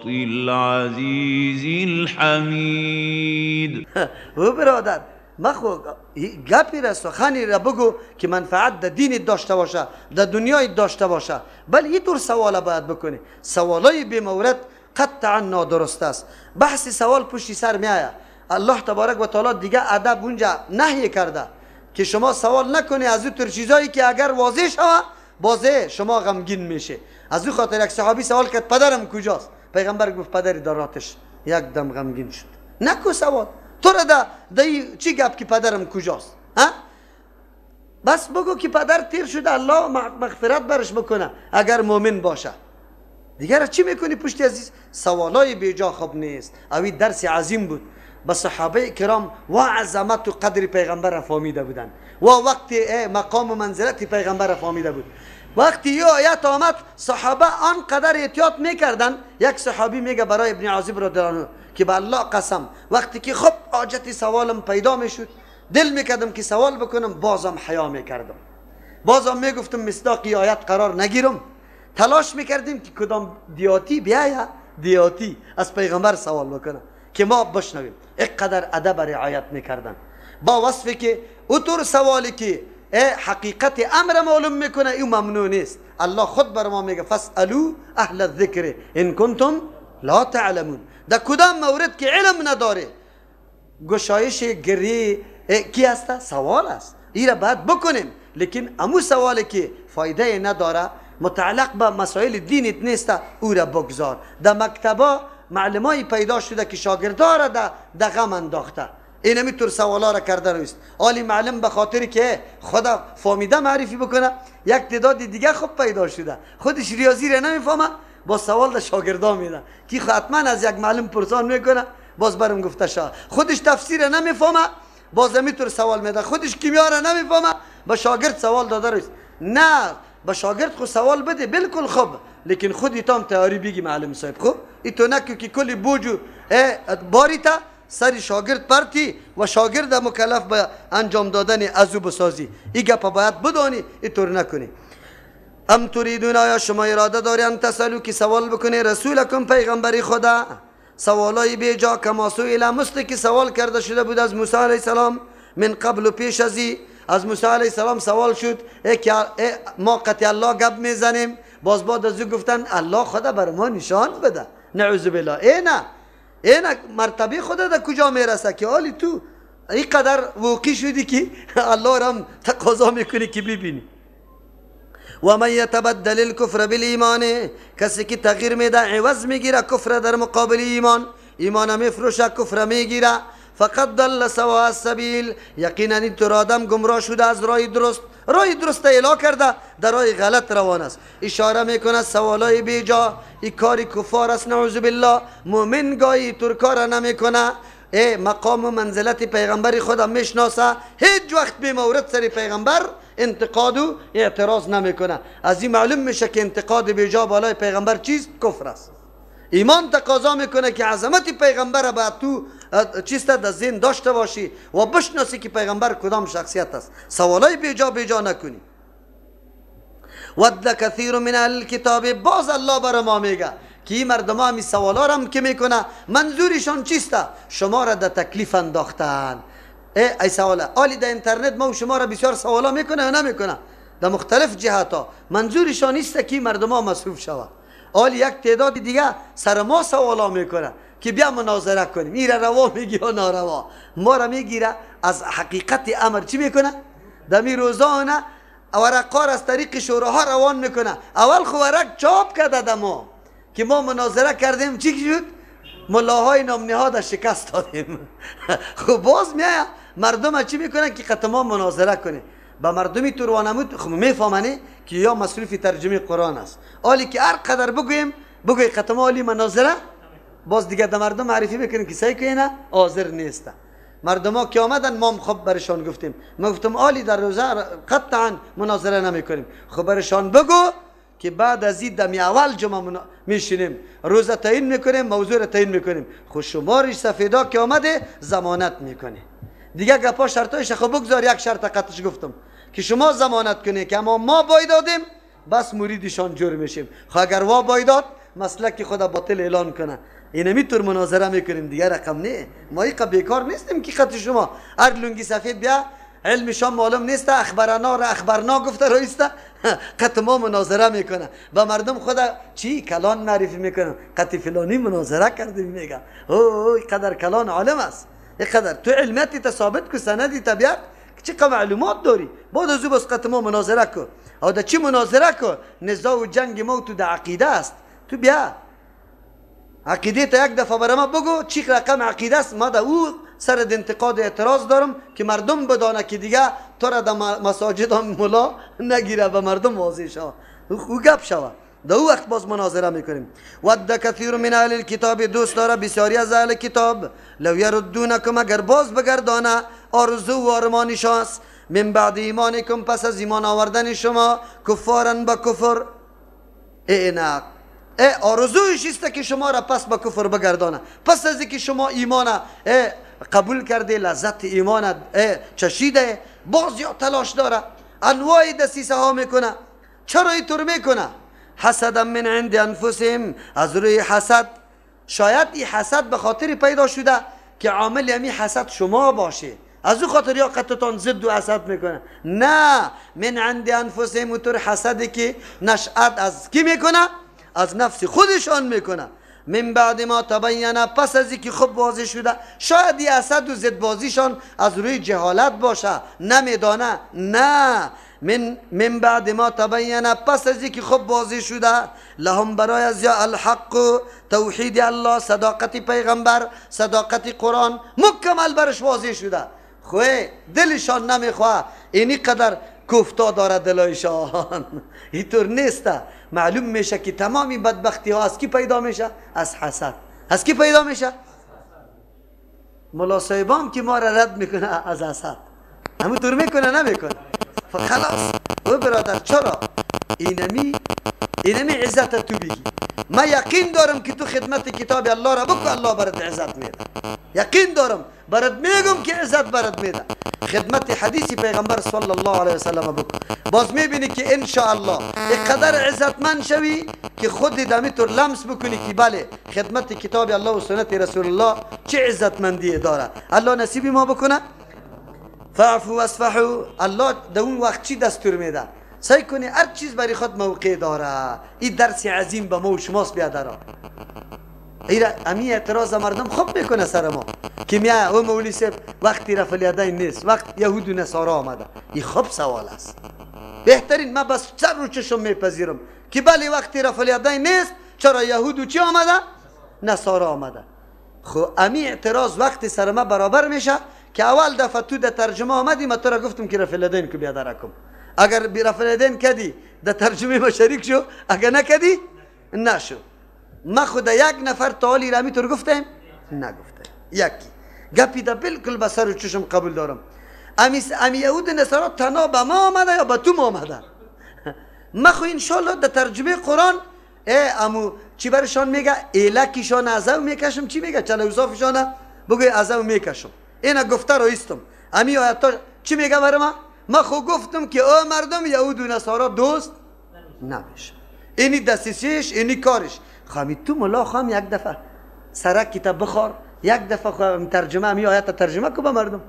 العزیز الحمید. او برادر، ما خو گپی را سخنی را بگو که منفعت در دین داشته باشه، در دنیای داشته باشه. بله یه طور سوال باید بکنی. سوالای بی مورد قطعا نادرست است. بحث سوال پشتی سر می آید. الله تبارک و تعالی دیگه ادب اونجا نهی کرده که شما سوال نکنی از اون طور چیزایی که اگر واضح شوه بازه شما غمگین میشه. از اون خاطر یک صحابی سوال کرد پدرم کجاست؟ پیغمبر گفت پدری در آتش. یک دم غمگین شد. نکو سوال تو را ده چی گپ که پدرم کجاست؟ ها؟ بس بگو که پدر تیر شده، الله مغفرت برش بکنه اگر مؤمن باشه. دیگر چی میکنی پشت عزیز؟ سوالای بیجا خوب نیست. اوی درس عظیم بود. به صحابه کرام و عظمت و قدر پیغمبر فهمیده بودن و وقتی مقام و منزلت پیغمبر فهمیده بود. وقتی یه آیت آمد صحابه آنقدر احتیاط میکردن. یک صحابی میگه برای ابن عازب رضی الله عنه که به الله قسم وقتی که خب حاجت سوالم پیدا میشد دل میکردم که سوال بکنم، بازم حیا میکردم، بازم میگفتم مصداقی آیت قرار نگیرم. تلاش میکردیم که کدام دیاتی بیاید دیاتی از پیغمبر سوال بکنه که ما بشنویم. اینقدر ادب رعایت میکردن با وصفی که اوتور سوالی که حقیقت امر معلوم میکنه او ممنوع نیست. الله خود بر ما میگه فاسالو اهل الذکر ان کنتم لا تعلمون. در کدام مورد که علم نداره گشایش گری کی هست؟ سوال است. این را باید بکنیم، لیکن امو سوالی که فایده نداره متعلق به مسائل دینت نیست او را بگذار. در مکتبا معلمای پیدا شده که شاگردا را در غم انداخته، اینمی طور سوالا را کرده نیست. آلی معلم به خاطر که خدا فهمیده معرفی بکنه یک تعداد دیگه خوب پیدا شده خودش ریاضی را نمیفهمه با سوال در شاگردا میده که حتما از یک معلم پرسان میکنه باز برم گفته شا. خودش تفسیر نمیفهمه باز همی طور سوال میده، خودش کیمیا را نمیفهمه با شاگرد سوال داده رویست. نه با شاگرد خو سوال بده بالکل خوب، لیکن خودی تام تیاری بگی معلم صاحب خوب ای تو نکو که کلی بوجو باریتا سر شاگرد پرتی و شاگرد مکلف به انجام دادن ازو بسازی. ای گپ باید بدانی، ای طور نکنی. ام تریدون آیا شما اراده داری ان تسالو که سوال بکنی رسولکم پیغمبری خدا سوالای بیجا کما سئل مثل که سوال کرده شده بود از موسی علیه السلام من قبل و پیش ازی. از موسی علیه السلام سوال شد ای ما قطع الله گپ میزنیم، باز بعد از او گفتن الله خدا بر ما نشان بده. نعوذ بالله. ای نه ای نه مرتبه خدا در کجا میرسه که حالی تو اینقدر واقع شدی که الله را تقاضا میکنی که ببینی. و من یتبدل الکفر بالایمان کسی که تغییر میده عوض میگیره کفر در مقابل ایمان، ایمان میفروشه کفر میگیره، فقد ضل سواء السبیل یقینا این طور آدم گمراه شده از راه درست، راه درست اعلا کرده در راه غلط روان است. اشاره میکنه سوالای بیجا این کاری کفار است نعوذ بالله. مؤمن گاهی طور کار نمیکنه، ای مقام و منزلت پیغمبر خدا میشناسه، هیچ وقت به مورد سر پیغمبر انتقاد و اعتراض نمیکنه. از این معلوم میشه که انتقاد بیجا بالای پیغمبر چیست؟ کفر است. ایمان تقاضا میکنه که عظمت پیغمبر باید تو چیست در ذهن داشته باشی و بشناسی که پیغمبر کدام شخصیت است. سوالای بیجا بیجا نکنی. ود کثیر من اهل الکتاب باز الله بر ما میگه که این مردم همی سوالا را هم که میکنه منظورشان چیست؟ شما را در تکلیف انداختن. ای سوالا آلی در اینترنت ما و شما را بسیار سوالا میکنه یا نمیکنه در مختلف جهت ها، منظورشان نیست که مردم ها مصروف شود. آلی یک تعداد دیگه سر ما سوالا میکنه که بیا مناظره کنیم، این را روا میگی یا ناروا، ما را میگیره از حقیقت امر چی میکنه؟ دمی روزانه ورقا را از طریق شوراها روان میکنه. اول خو ورق چاپ کرده دما که ما مناظره کردیم چی شد؟ ملاهای نامنهاد شکست دادیم. خب باز میایه مردم چی میکنن که قطعا ما مناظره کنیم با مردمی توروانمود. خب میفهمنه که یا مصروف ترجمه قرآن است، آلی که هر قدر بگوییم بگوی قطعا آلی مناظره باز دیگه در مردم معرفی میکنیم که سعی کنه حاضر نیست. مردم ها که آمدن ما هم خب برشان گفتیم، ما گفتم آلی در روزه قطعا مناظره نمیکنیم. خب برشان بگو که بعد از این دمی اول جمعه میشینیم روزه تعیین میکنیم، موضوع را تعیین میکنیم. خب شمارش سفیدا که آمده ضمانت میکنه دیگه. گپا شرطایش خب بگذار، یک شرط قطعش گفتم که شما ضمانت کنی که اما ما بای دادیم بس مریدشان جور میشیم. خب اگر وا بای داد مسلک خود باطل اعلان کنه. اینمی طور مناظره میکنیم دیگه، رقم نه. ما ایقا بیکار نیستیم که خط شما هر لنگی سفید بیا علم شام معلوم نیست، اخبرنا را اخبرنا گفته رئیسته قط ما مناظره میکنه با مردم خود چی کلان معرفی میکنه، قط فلانی مناظره کردیم میگه او قدر کلان عالم است، قدر تو علمیتی تا ثابت کو، سندی تا بیار چه معلومات داری، بعد از او بس قط ما مناظره کو. او دا چی مناظره کو؟ نزاع و جنگ ما تو د عقیده است. تو بیا عقیده تا یک دفعه برای ما بگو چی رقم عقیده است، ما دا او سر انتقاد اعتراض دارم که مردم بدانه که دیگه تو را در مساجد هم ملا نگیره، به مردم واضح شوه او گپ شوه. در او وقت باز مناظره میکنیم. ود کثیر من اهل الکتاب، دوست داره بسیاری از اهل کتاب، لو یردونکم، اگر باز بگردانه آرزو و آرمانشان است، من بعد ایمانکم، پس از ایمان آوردن شما، کفارن به کفر. ای آرزویش است که شما را پس به کفر بگردانه، پس از اینکه شما ایمان قبول کرده، لذت ایمان چشیده، باز یا تلاش داره، انواع دسیسه ها میکنه. چرا اینطور میکنه؟ حسدا من عند انفسهم، از روی حسد. شاید این حسد به خاطر پیدا شده که عامل همی حسد شما باشه، از او خاطر یا قطتان ضد و حسد میکنه. نه، من عند انفسهم، اونطور حسدی که نشأت از کی میکنه؟ از نفس خودشان میکنه. من بعد ما تبین، پس از اینکه خوب واضح شده. شاید این حسد و ضد بازیشان از روی جهالت باشه، نمیدانه. نه، من بعد ما تبین، پس از اینکه خوب واضح شده، لهم، برای از یا الحق، توحید الله، صداقت پیغمبر، صداقت قرآن مکمل برش واضح شده، خو دلشان نمیخواه. اینی قدر کوفتا داره دلایشان، اینطور نیسته. معلوم میشه که تمامی بدبختی ها از کی پیدا میشه؟ از حسد. از کی پیدا میشه؟ ملا صاحبام که ما را رد میکنه از حسد، همونطور میکنه نمیکنه؟ خلاص او برادر، چرا اینمی عزت تو بگی؟ ما یقین دارم که تو خدمت کتاب الله را بکن، الله برات عزت میده. یقین دارم، برات میگم که عزت برات میده. خدمت حدیث پیغمبر صلی الله علیه وسلم بکن، باز میبینی که ان شاء الله اقدر عزتمند شوی که خود دمی تو لمس بکنی که بله خدمت کتاب الله و سنت رسول الله چه عزتمندی داره. الله نصیبی ما بکنه. فاعفوا واصفحوا. الله در اون وقت چی دستور میده؟ سعی کنی هر چیز برای خود موقع داره. این درس عظیم به ما و شماست بیادرا. امی اعتراض مردم خوب میکنه سر ما که میا او مولی صاحب وقتی رفع الیدین نیست، وقت یهود و نصارا آمده. این خوب سوال است، بهترین. ما بس سر رو چشم میپذیرم که بله وقتی رفع الیدین نیست، چرا یهود و چی آمده؟ نصارا آمده. خب امی اعتراض وقتی سر ما برابر میشه که اول دفعه تو در ترجمه آمدی، ما تو را گفتم که رفع الیدین کو بیادر کم. اگر رفع الیدین کدی در ترجمه ما شریک شو، اگر نکدی نشو. ما خود یک نفر تعالی را می تو گفتیم؟ نگفتیم. یکی گپی دا بالکل به سر و چشم قبول دارم. امی یهود نصارا تنها به ما آمده یا به تو ما آمده؟ ما خو انشالله در ترجمه قرآن امو چی برشان میگه؟ ایلکیشان از او میکشم، چی میگه؟ چلوزافشان بگوی از او میکشم. اینا گفته رایستم. امی آیتا چی میگه برای ما؟ ما خو گفتم که او مردم یهود و نصارا دوست نمیشه. اینی دستیسیش، اینی کارش. خواهمی تو ملا خواهم یک دفعه سرک کتاب بخور، یک دفعه خواهم ترجمه امی آیت ترجمه کو به مردم.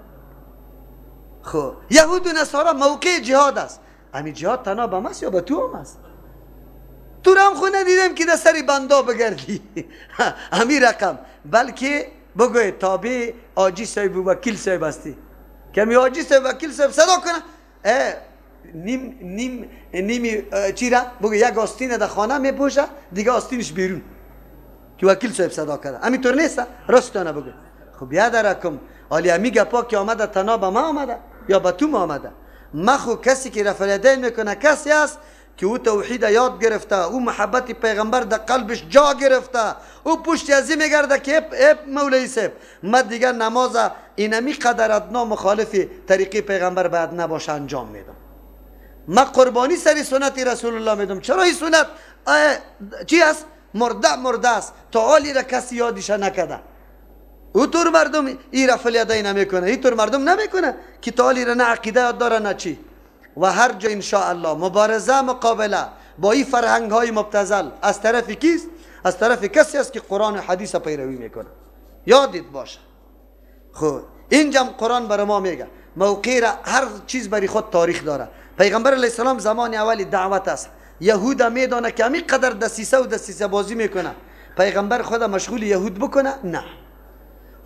خب یهود و نصارا موقع جهاد است. امی جهاد تنها به ماست یا به تو هم است؟ تو را هم خو ندیدم که در سری بندا بگردی امی رقم، بلکه بگوی تابع آجی صاحب و وکیل صاحب هستی که امی آجی صاحب وکیل صاحب صدا کنه نیم نیم نیمی چی را بگو یک آستین در خانه میپوشه دیگه آستینش بیرون که وکیل صاحب صدا کرده. امی طور نیست، راستانه بگو. خب بیادرکم حالی امی گپا که آمده تنها به ما آمده یا به تو ما آمده؟ ما خو کسی که رفع الیدین میکنه کسی است که او توحید یاد گرفته، او محبت پیغمبر در قلبش جا گرفته، او پشت ازی میگرده که اپ مولوی صاحب ما دیگه نماز اینمی قدر ادنا مخالف طریقه پیغمبر باید نباشه انجام میدم. ما قربانی سری سنت رسول الله میدم. چرا این سنت چی است؟ مرده مرده است، تا حالی را کسی یادش نکرده. او طور مردم این رفع الیدین نمیکنه، این طور مردم نمیکنه که تا حالی را نه عقیده یاد داره نه چی. و هر جا ان شاء الله مبارزه مقابله با این فرهنگ های مبتذل از طرف کیست؟ از طرف کسی است که قرآن و حدیث پیروی میکنه. یادت باشه. خب اینجا قرآن برای ما میگه موقع را هر چیز برای خود تاریخ داره. پیغمبر علیه السلام زمان اولی دعوت است، یهود میدانه که همین قدر دسیسه و دسیسه بازی میکنه، پیغمبر خود مشغول یهود بکنه؟ نه.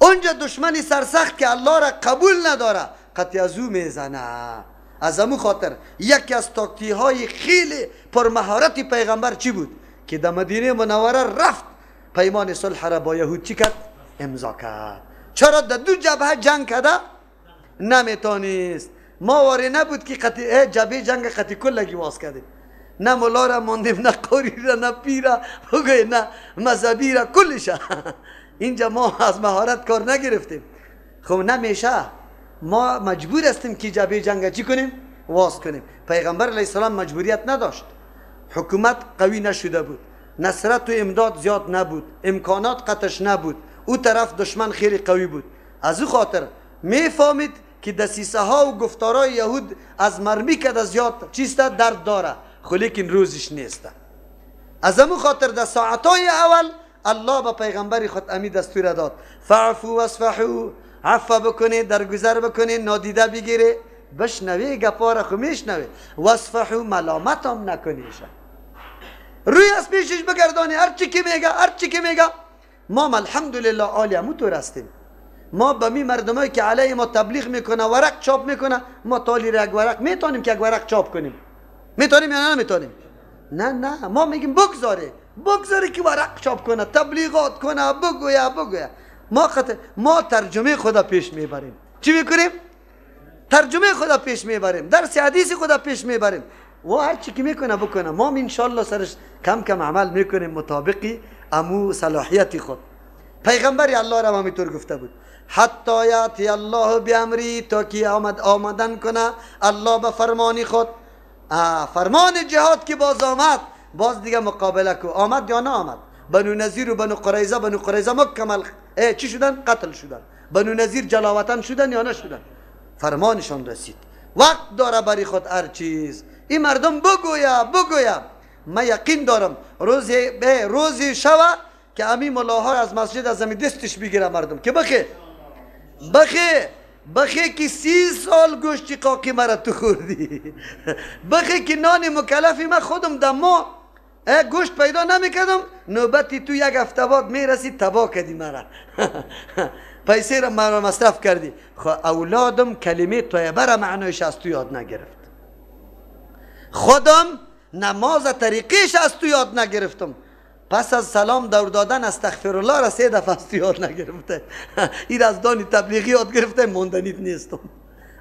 اونجا دشمنی سرسخت که الله را قبول نداره قطعی از او میزنه. از امو خاطر یکی از تاکتی های خیلی پرمهارت پیغمبر چی بود؟ که در مدینه منوره رفت پیمان صلح را با یهود چی کرد؟ امضا کرد. چرا در دو جبهه جنگ کرده؟ نمیتونست. ما واری نبود که قطعی جبهه جنگ قطعی کلگی واز کردیم، نه ملا را ماندیم، نه قاری را، نه پیرا، نه مذهبی را، کلش. اینجا ما از مهارت کار نگرفتیم. خب نمیشه، ما مجبور هستیم که جبهه جنگ چی کنیم؟ واز کنیم. پیغمبر علیه السلام مجبوریت نداشت، حکومت قوی نشده بود، نصرت و امداد زیاد نبود، امکانات قطش نبود، او طرف دشمن خیلی قوی بود. از او خاطر میفهمید که دسیسه ها و گفتارای یهود از مرمی که زیاد چیست درد داره، خو لیکن روزش نیست. از امو خاطر در ساعتهای اول الله به پیغمبر خود امی دستور داد، فعفو واصفحو، عفو بکنه، درگذر بکنه، نادیده بگیره، بشنوی گپا را خو میشنوی، واصفحو ملامت هم نکنیشه، روی از پیشش بگردانی، هر چی که میگه، هر چی که میگه. ما الحمدلله عالی همونطور هستیم. ما به می مردمایی که علیه ما تبلیغ میکنه، ورق چاپ میکنه، ما تالی را یک ورق میتونیم که یک ورق چاپ کنیم؟ میتونیم یا نه نمیتونیم؟ نه نه، ما میگیم بگذاره، بگذاره که ورق چاپ کنه، تبلیغات کنه، بگویا بگویا. ما ترجمه خدا پیش میبریم. چی میکنیم؟ ترجمه خدا پیش میبریم، درس حدیث خدا پیش میبریم و هر چی که میکنه بکنه. ما انشالله سرش کم کم عمل میکنیم مطابقی امو صلاحیت خود. پیغمبر الله را همینطور گفته بود، حتی یاتی الله بامری، تا که آمدن کنه الله به فرمانی خود. فرمان جهاد که باز آمد، باز دیگه مقابله کو. آمد یا نه آمد؟ بنو نظیر و بنو قریظه، بنو قریظه مکمل چی شدن؟ قتل شدن. بنو نظیر جلاوطن شدن یا نشدن؟ فرمانشان رسید. وقت داره برای خود هر چیز. این مردم بگویا بگویا، من یقین دارم روزی شوه که امی ملاها از مسجد از امی دستش بگیره مردم که بخی بخی بخی که 30 سال گوشت قاقی مرا تو خوردی، بخی که نان مکلفی من خودم دما گوشت پیدا نمیکردم، نوبتی تو یک هفته بعد میرسی تبا کردی مرا، پیسه را مرا مصرف کردی. خب اولادم کلمه طیبه را معنایش از تو یاد نگرفت، خودم نماز طریقیش از تو یاد نگرفتم، پس از سلام دور دادن استغفر الله را 3 دفعه از تو یاد نگرفته، این از دانی تبلیغی یاد گرفته، موندنیت نیستم.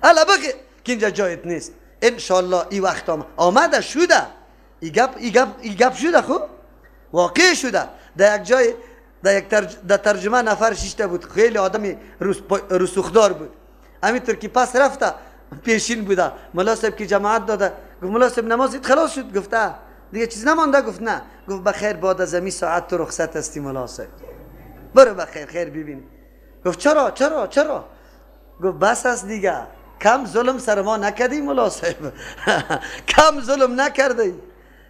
الا بگی که اینجا جایت نیست. انشالله این وقت آمده شده، ای گپ شده، خب واقع شده. در یک جای در ترجمه نفر شیشته بود، خیلی آدمی رسوخدار بود، همینطور که پس رفته پیشین بوده، ملا صاحب که جماعت داده، گفت ملا صاحب نمازت خلاص شد؟ گفته دیگه چیز نمانده؟ گفت نه. گفت بخیر، بعد از امی ساعت تو رخصت هستی ملا صاحب، برو بخیر، خیر ببینی. گفت چرا چرا چرا؟ گفت بس است دیگه، کم ظلم سر ما نکردی ملا صاحب، کم ظلم نکردی.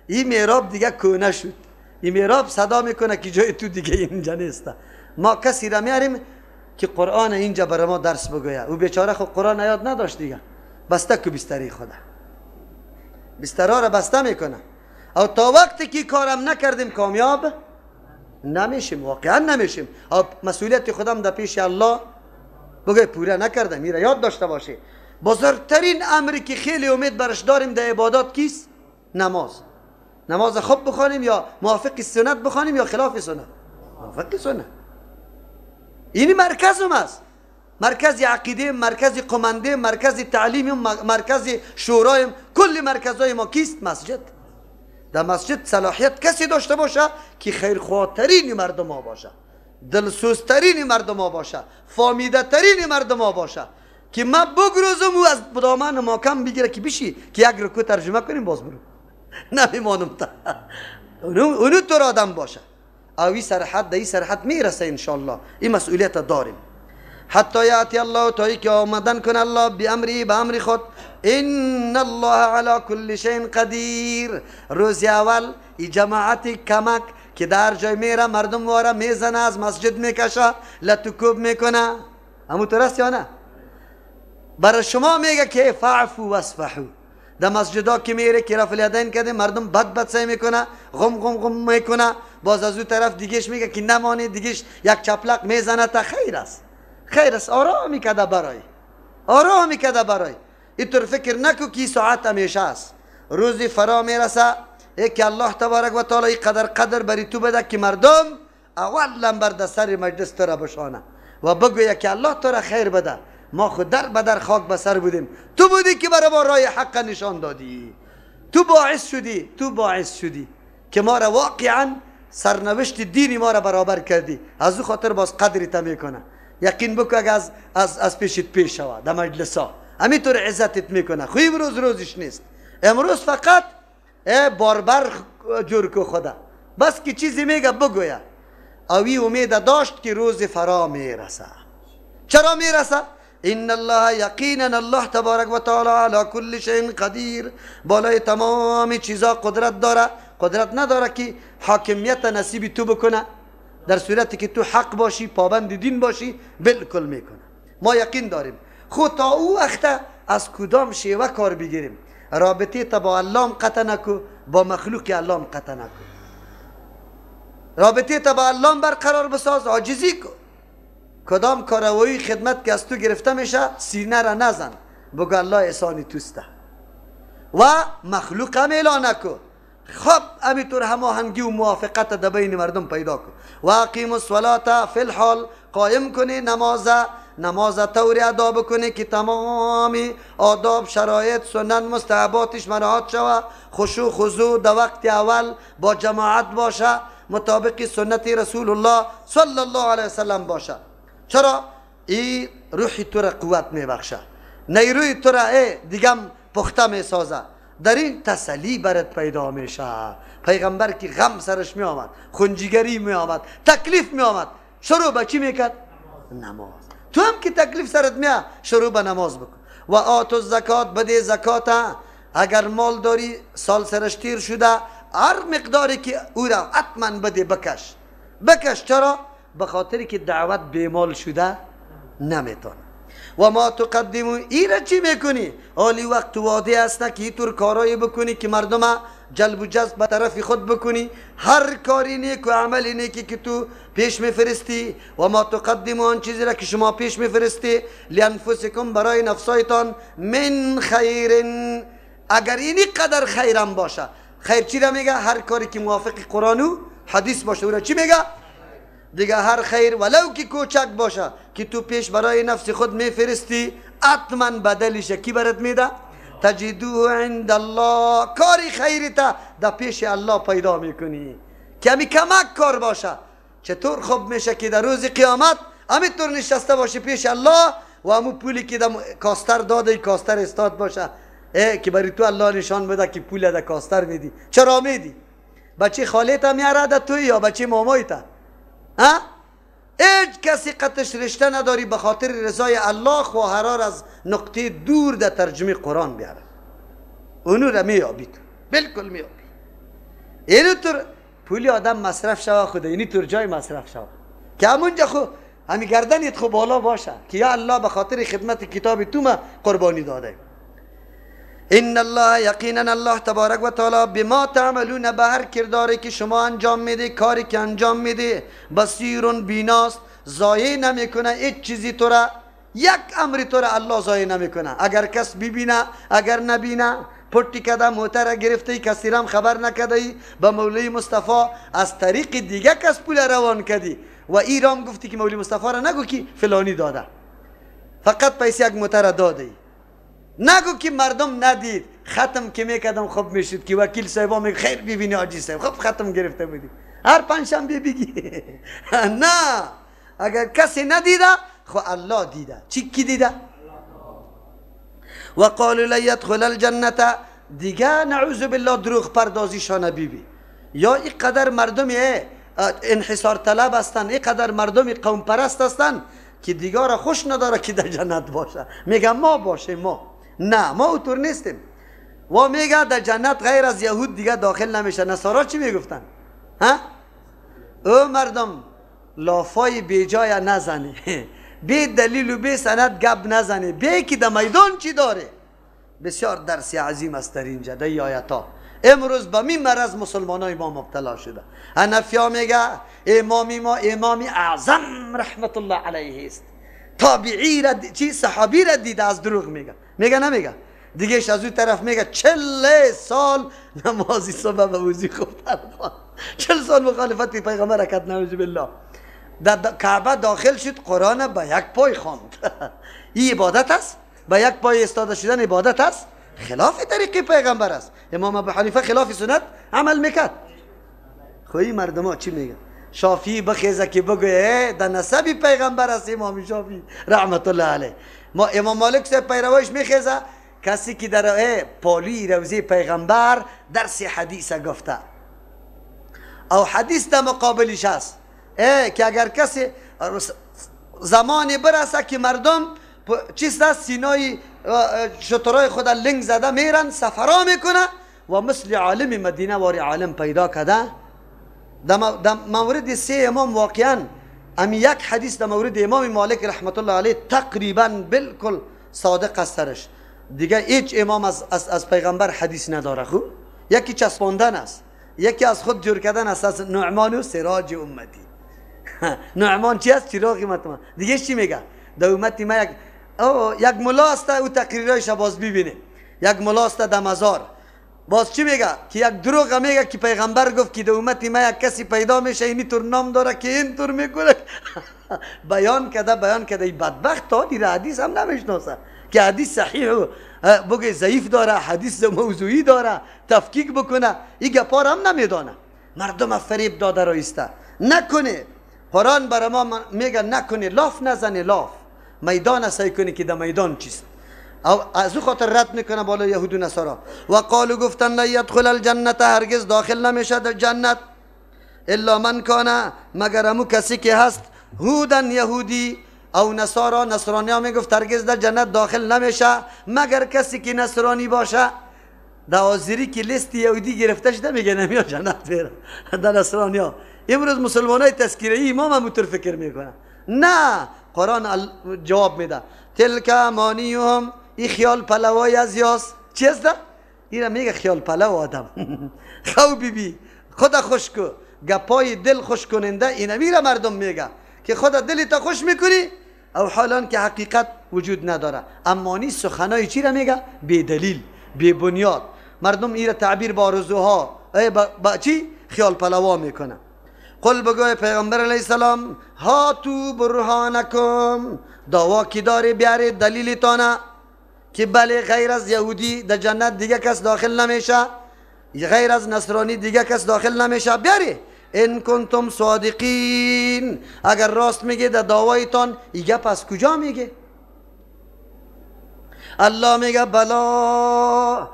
این میراب دیگه کونه شد، این میراب صدا میکنه که جای تو دیگه اینجا نیست. ما کسی را میاریم که قرآن اینجا برای ما درس بگویه. او بیچاره خود قرآن یاد نداشت دیگه، بسته کو بستری خدا، بسترها را بسته میکنه. او تا وقتی که کارم نکردیم کامیاب نمیشیم، واقعا نمیشیم. او مسئولیت خودم در پیش الله بگه پوره نکردم. میره یاد داشته باشه بزرگترین امری که خیلی امید برش داریم در عبادات کیست؟ نماز. نماز خوب بخوانیم یا موافق سنت بخوانیم یا خلاف سنت؟ موافق سنت. این مرکزم است، مرکز عقیده، مرکز قمنده، مرکز تعلیم، مرکز شورایم، کل مرکزهای ما کیست؟ مسجد. در مسجد صلاحیت کسی داشته باشه که خیرخواه‌ترین مردم ها باشه، دلسوزترین مردم ها باشه، فامیده ترین مردم ها باشه، که ما بگروزم و از دامن ما کم بگیره که بشی که یک رکوع ترجمه کنیم باز برو نمیمانم تا اونو تو آدم باشه. اوی سرحد در این سرحد میرسه انشالله. این مسئولیت داریم. حتی یاتی الله، تا که آمدن کن الله بامری، به امر خود. ان الله علی کل شیء قدیر. روز اول ای جماعت کمک که در جای میره مردم واره میزنه، از مسجد میکشه، لتکوب میکنه. همون طور است یا نه؟ برای شما میگه که فعفو واصفحو. در مسجدا که میره که رفع الیدین کرده، مردم بد بد سعی میکنه، غم غم غم میکنه. باز از او طرف دیگهش میگه که نمانی، دیگهش یک چپلق میزنه. تا خیر است، خیر است. آرامی کده برای، آرامی کده برای. اینطور فکر نکو که ساعت همیشه است. روزی فرا میرسه که الله تبارک و تعالی قدر قدر بری تو بده که مردم اول لمبر در سر مجلس تو را بشانه و بگویه که الله تو را خیر بده، ما خود در بدر خاک به سر بودیم، تو بودی که برای ما راه حق نشان دادی، تو باعث شدی، تو باعث شدی که ما را واقعا سرنوشت دینی ما را برابر کردی. از او خاطر باز قدری تا میکنه. یقین بکن اگه از پیشت پیش شوه در مجلس ها همینطور عزتت میکنه. خو امروز روزش نیست، امروز فقط باربر جور کو خدا، بس که چیزی میگه بگویه. اوی امید داشت که روز فرا میرسه. چرا میرسه؟ ان الله یقینا الله تبارک و تعالی علی کل شیء قدیر، بالای تمام چیزا قدرت داره. قدرت نداره که حاکمیت نصیب تو بکنه، در صورتی که تو حق باشی، پابند دین باشی، بالکل میکنه. ما یقین داریم. خود تا او وقت از کدام شیوه کار بگیریم؟ رابطه تا با الله قطع نکو، با مخلوق الله قطع نکو. رابطه تا با الله برقرار بساز، عاجزی کو. کدام کاروایی خدمت که از تو گرفته میشه سینه را نزن، بگو الله احسانی توسته. و مخلوق هم اعلان نکو. خب همینطور هماهنگی و موافقت در بین مردم پیدا کن. و اقیم الصلاة فی الحال، قایم کنی نماز، نماز طوری ادا بکنی که تمام آداب، شرایط، سنن، مستحباتش مراعات شوه، خشوع خضوع در وقت اول با جماعت باشه، مطابق سنت رسول الله صلی الله علیه وسلم باشه. چرا؟ ای روح تو را قوت میبخشه، نیروی تو را دیگم پخته میسازه، در این تسلی برات پیدا میشه. پیغمبر که غم سرش می آمد، خونجیگری می آمد، تکلیف می آمد، شروع به چی میکرد؟ نماز. تو هم که تکلیف سرت میاد شروع به نماز بکن. و آتو الزکات، بده زکات. اگر مال داری سال سرش تیر شده، هر مقداری که او را حتما بده، بکش بکش. چرا؟ به خاطر که دعوت بیمال شده نمیتونه. و ما تقدمو، ای را چی میکنی؟ حالی وقت واده است که اینطور کارایی بکنی که مردم جلب و جذب به طرف خود بکنی. هر کاری نیک و عمل نیکی که تو پیش میفرستی، و ما تقدمو، آن چیزی را که شما پیش میفرستی، لانفسکم، برای نفسایتان، من خیر، اگر اینی قدر خیرم باشه. خیر چی را میگه؟ هر کاری که موافق قرآن و حدیث باشه او را چی میگه؟ دیگه هر خیر ولو که کوچک باشه که تو پیش برای نفس خود میفرستی، حتما بدلش کی برات میده؟ تجدوه عند الله، کاری خیری تا در پیش الله پیدا میکنی که همی کمک کار باشه. چطور خوب میشه که در روز قیامت همینطور نشسته باشه پیش الله و همون پولی که در کاستر داده، کاستر استاد باشه، که برای تو الله نشان بده که پول در کاستر میدی. چرا میدی؟ بچه خالت هم میاره ده توی یا بچه مامایت؟ ها؟ هیچ کسی قطش رشته نداری، به خاطر رضای الله خواهرار از نقطه دور در ترجمه قرآن بیاره، اونو را میابی تو، بالکل میابی. اینو طور پولی آدم مصرف شوه، خود اینی طور جای مصرف شوه که همونجا خو همی گردنیت خو بالا باشه که یا الله به خاطر خدمت کتاب تو ما قربانی داده. ان الله، یقینا الله تبارک و تعالی، بما تعملون، به هر کرداری که شما انجام میده، کاری که انجام میده، بصیر، بیناست، ضایع نمیکنه هیچ چیزی تو را، یک امر تو را الله ضایع نمیکنه. اگر کس ببینه اگر نبینه، پرتی کده موتر گرفته، کسی را خبر نکده ای، به مولوی مصطفی از طریق دیگه کس پول روان کدی و ایرام گفتی که مولوی مصطفی را نگو که فلانی داده، فقط پیسه یک موتر داده ای، نگو که مردم ندید. ختم که میکردم خوب میشد که وکیل صاحبا میگه خیر ببینی حاجی صاحب، خب ختم گرفته بودی، هر پنجشنبه بگی. نه، اگر کسی ندیده خو الله دیده. چی کی دیده؟ و قالوا لن يدخل الجنه، دیگه نعوذ بالله دروغ پردازیشان بیبی. یا اینقدر مردم انحصار طلب هستند، اینقدر مردم قوم پرست هستند که دیگه را خوش نداره که در جنت باشه. میگه ما باشه، ما نه، ما اوتور نیستیم. و میگه در جنت غیر از یهود دیگه داخل نمیشه. نصارا چی میگفتن؟ ها؟ او مردم لافای بی جای نزنه، بی دلیل و بی سند گپ نزنه، بی که در میدان چی داره. بسیار درس عظیم است در اینجا در آیت ها. امروز به می مرض مسلمان های ما مبتلا شده. حنفیا میگه امامی ما امامی اعظم رحمت الله علیه است، تابعی را چی صحابی را دیده از دروغ میگه، میگه نمیگه دیگهش از اون طرف میگه 40 سال نمازی صبح به وضوی خوب 40 سال مخالفت پیغمبر کرد، نعوذ بالله. در کعبه داخل شد قرآن به یک پای خواند. این عبادت است؟ به یک پای استاده شدن عبادت است؟ خلاف طریق پیغمبر است. امام ابو حنیفه خلاف سنت عمل میکرد. خو این مردم ها چی میگن؟ شافعی بخیزه که بگه در نسب پیغمبر است امام شافعی رحمت الله علیه. ما امام مالک صاحب پیروایش میخیزه، کسی که در پالی روزه پیغمبر درس حدیث گفته او حدیث در مقابلش است، که اگر کسی زمان برسه که مردم چیز است سینای شترای خود لنگ زده میرن سفرا میکنه و مثل عالم مدینه واری عالم پیدا کرده. در مورد سه امام واقعا امی یک حدیث در مورد امام مالک رحمت الله علیه تقریبا بالکل صادق است سرش. دیگه هیچ امام از پیغمبر حدیث نداره. خو یکی چسباندن است، یکی از خود جور کردن است، از نعمان و سراج امتی. نعمان چی است؟ چراغ امت ما. دیگه چی میگه؟ در امتی ما یک ملا است، او تقریرایش باز ببینه. یک ملا است در مزار، باز چی میگه؟ که یک دروغ میگه که پیغمبر گفت که در امتی ما یک کسی پیدا میشه اینی طور نام داره که این طور میکنه. بیان کرده بیان کرده. این بدبخت تا دیره حدیث هم نمیشناسه که حدیث صحیح بگه ضعیف داره، حدیث موضوعی داره، تفکیک بکنه، این گپار هم نمیدانه. مردم فریب داده را ایسته. نکنه. قرآن برای ما میگه نکنه، لاف نزنه، لاف میدان سعی کنه که در میدان چیست. او از او خاطر رد میکنه بالا یهود و نصارا. و قالو گفتن لا یدخل الجنت، هرگز داخل نمیشه در جنت الا من کان، مگر امو کسی که هست هودن یهودی او نصارا. نصرانی ها میگفت هرگز در جنت داخل نمیشه مگر کسی که نصرانی باشه. در آذری که لیست یهودی گرفته شده میگه نمیاد جنت بره در نصرانی ها. امروز مسلمان های تذکیره ای امام هم اونطور فکر میکنه. نه، قرآن جواب میده تلک امانیهم، این خیال پلوای از یاس. چی است؟ این میگه خیال پلو آدم. خو بی بی خدا خوش کو، گپای دل خوش کننده اینه میره مردم میگه که خدا دلی تا خوش میکنی او حالان که حقیقت وجود نداره. امانی سخنای چی را میگه؟ بی دلیل، بی بنیاد. مردم ایره تعبیر با آرزوها با چی؟ خیال پلوا میکنه. قل بگوی پیغمبر علیه السلام هاتو برهانکم، دعوا کی داری بیاری دلیلتانه که بله غیر از یهودی در جنت دیگه کس داخل نمیشه، غیر از نصرانی دیگه کس داخل نمیشه، بیاری ان کنتم صادقین، اگر راست میگه در دعوایتان. این گپ از کجا میگه؟ الله میگه بلا،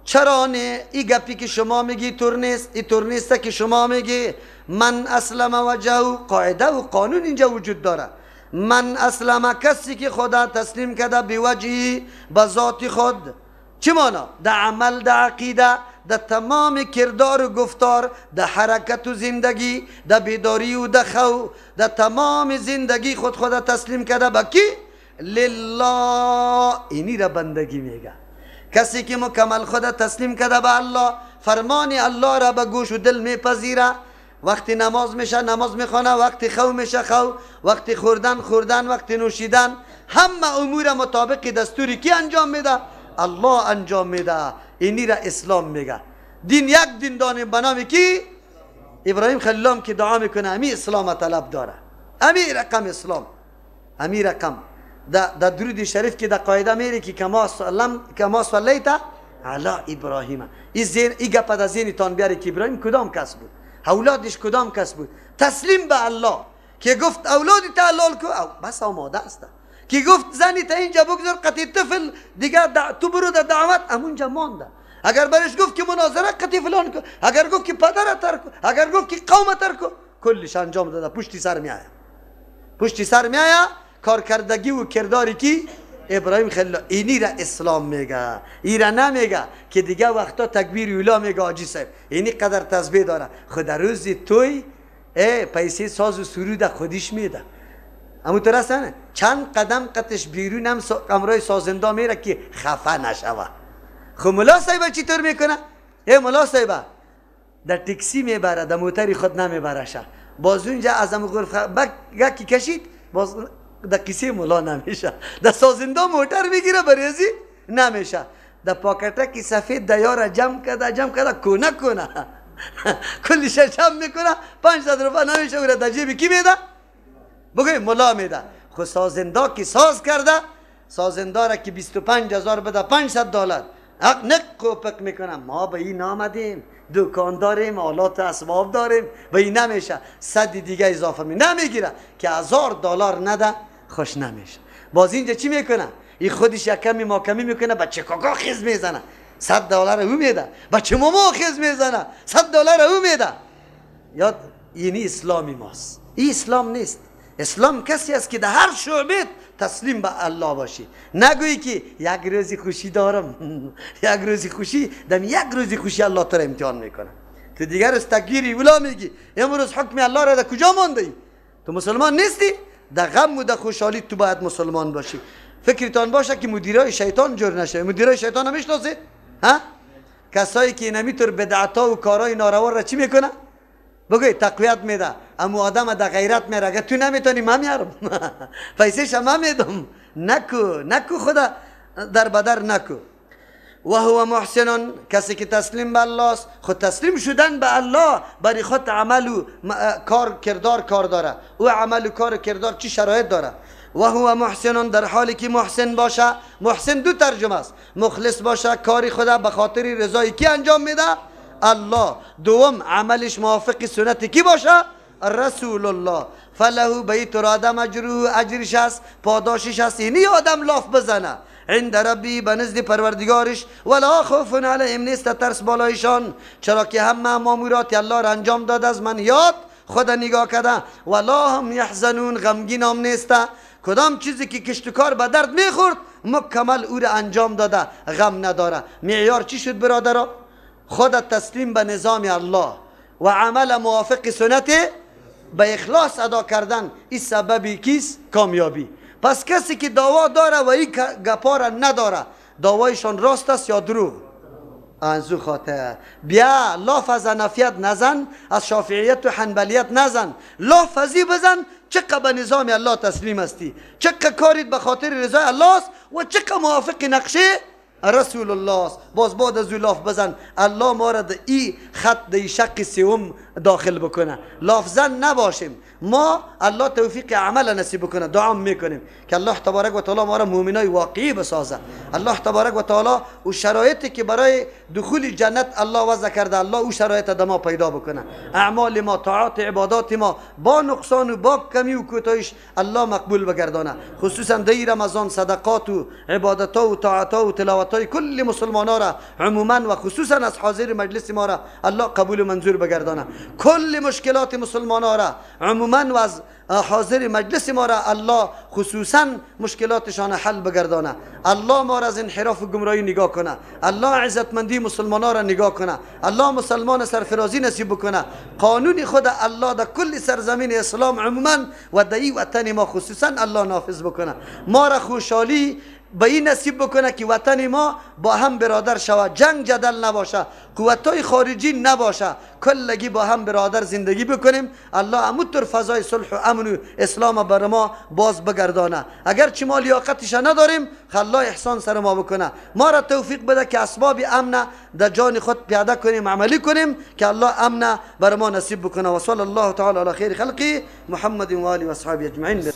چرا نه؟ این گپی که شما میگی طور نیست، این طور نیست که شما میگی. من اسلم وجهه، قاعده و قانون اینجا وجود داره. من اسلم، کسی که خدا تسلیم کرده بوجهی، به ذات خود، چی مانا؟ در عمل، در عقیده، در تمام کردار و گفتار، در حرکت و زندگی، در بیداری و در خو، در تمام زندگی خود خدا تسلیم کرده به کی؟ لله. اینی را بندگی میگه. کسی که مکمل خود تسلیم کرده به الله، فرمان الله را به گوش و دل میپذیره. وقتی نماز میشه نماز میخوانه، وقتی خو میشه خو، وقتی خوردن خوردن، وقتی نوشیدن، همه امور مطابق دستوری کی انجام میده؟ الله انجام میده. اینی را اسلام میگه. دین یک دین دانیم به نام کی؟ ابراهیم خلیل که دعا میکنه امی اسلام طلب داره، امی رقم اسلام، امی رقم در درود شریف که در قاعده میره که کما صلیت علی ابراهیم. این گپ در ذهنتان بیاره که ابراهیم کدام کس بود، اولادش کدام کس بود. تسلیم به الله که گفت اولادی تعلل کو، بس آماده است. که گفت زنی تا اینجا بگذار قطعی طفل دیگه تو برو در دعوت، همونجا مانده. اگر برش گفت که مناظره قطعی فلان کو، اگر گفت که پدر ترک کو، اگر گفت که قوم ترک کو، کلش انجام داده. پشتی سر میآید، پشتی سر میآید. کارکردگی و کرداری کی؟ ابراهیم خلیل. اینی را اسلام میگه، ای را نمیگه که دیگه وقتا تکبیر اولا میگه حاجی صاحب اینی قدر تسبیح داره. خدا روزی توی ای پیسه ساز و سرود خودش میده. اما تو نه چند قدم قطش بیرون هم امرای سازنده میره که خفه نشوه. خب ملا صاحب چطور میکنه؟ ای ملا صاحب در تاکسی میبره، در موتری خود نمیبره شه. باز اونجا از ام غرفه یکی کشید باز در کیسه ملا نمیشه. در سازنده موتر میگیره بریزی نمیشه. در پاکتک سفید دیار جمع کرده جمع کرده کونه کونه کلش جمع میکنه 500 روپیه نمیشه. او را در جیب کی میده؟ بگوی ملا میده. خو سازنده که ساز کرده، سازنده را که 25,000 بده $500 حق نق کوپک میکنه. ما به این آمدیم، دکان داریم، آلات اسباب داریم، به این نمیشه. 100 دیگه اضافه می نمیگیره که $1000 نده خوش نمیشه. باز اینجا چی میکنه؟ این خودش یک کمی ما کمی میکنه، بچه کاکا خیز میزنه $100 او میده، بچه ماما خیز میزنه $100 او میده. یاد اینی اسلامی ماست. این اسلام نیست. اسلام کسی است که در هر شعبه تسلیم به الله باشی. نگویی که یک روزی خوشی دارم یک روزی خوشی دم، یک روزی خوشی الله تو را امتحان میکنه. تو دیگر از تکبیری ولا میگی امروز حکم الله را در کجا مانده ای؟ تو مسلمان نیستی؟ در غم و در خوشحالی تو باید مسلمان باشی. فکرتان باشه که مدیرای شیطان جور نشه. مدیرای شیطان هم میشناسید؟ ها؟ کسایی که اینمیطور بدعتا و کارهای ناروا را چی میکنه؟ بگوی تقویت میده. اما آدم در غیرت میره، اگه تو نمیتونی من میارم پیسهش من میدم. نکو نکو، خدا در بدر نکو. و هو محسن، کسی که تسلیم به الله است. خود تسلیم شدن به الله برای خود عمل و کار کردار کار داره. او عمل و کار کردار چی شرایط داره؟ و هو محسن، در حالی که محسن باشه. محسن دو ترجمه است: مخلص باشه، کاری خدا به خاطر رضای کی انجام میده؟ الله. دوم عملش موافق سنت کی باشه؟ رسول الله. فله بیت آدم اجره، اجرش است، پاداشش است. اینی آدم لاف بزنه عند ربی، به نزد پروردگارش. ولا خوف علیهم، نیست ترس بالایشان، چرا که همه مامورات الله را انجام داد، از من یاد خدا نگاه کرده. ولا هم یحزنون، غمگین هم نیست. کدام چیزی که کشت و کار به درد میخورد مکمل او را انجام داده، غم نداره. معیار چی شد برادرها؟ خود تسلیم به نظام الله و عمل موافق سنت به اخلاص ادا کردن، این سبب کیست؟ کامیابی. پس کسی که دعوا داره و این گپا را نداره، دعوایشان راست است یا دروغ؟ انزو خاطر بیا لاف از حنفیت نزن، از شافعیت و حنبلیت نزن، لاف ازی بزن چقدر به نظام الله تسلیم هستی، چقدر کاریت به خاطر رضای الله است و چقدر موافق نقشه رسول الله است. باز بعد از او لاف بزن، الله ما را در ای خط در شق سوم داخل بکنه. لاف زن نباشیم ما، الله توفیق عمل نصیب بکنه. دعا میکنیم که الله تبارک و تعالی ما را مؤمنای واقعی بسازه. الله تبارک و تعالی او شرایطی که برای دخول جنت الله وضع کرده، الله او شرایط د ما پیدا بکنه. اعمال ما، طاعات، عبادات ما با نقصان و با کمی و کوتاهیش الله مقبول بگردانه. خصوصا در رمضان صدقات و عبادت و طاعات و تلاوت های کل مسلمان ها را عموما و خصوصا از حاضر مجلس ما را الله قبول و منظور بگردانه. کل مشکلات مسلمان ها را عموما و از حاضر مجلس ما را الله خصوصا مشکلاتشان حل بگردانه. الله ما را از انحراف و گمراهی نگاه کنه. الله عزتمندی مسلمان ها را نگاه کنه. الله مسلمان سرفرازی نصیب بکنه. قانون خود الله در کل سرزمین اسلام عموما و در این وطن ما خصوصا الله نافذ بکنه. ما را خوشحالی به این نصیب بکنه که وطن ما با هم برادر شود، جنگ جدل نباشه، قوتای خارجی نباشه، کلگی با هم برادر زندگی بکنیم. الله همونطور فضای صلح و امن و اسلام بر ما باز بگردانه. اگر چه ما لیاقتش نداریم، الله احسان سر ما بکنه، ما را توفیق بده که اسباب امن در جان خود پیاده کنیم، عملی کنیم که الله امن بر ما نصیب بکنه. و صلی الله تعالی علی خیر خلقی محمد و آله و اصحابه اجمعین.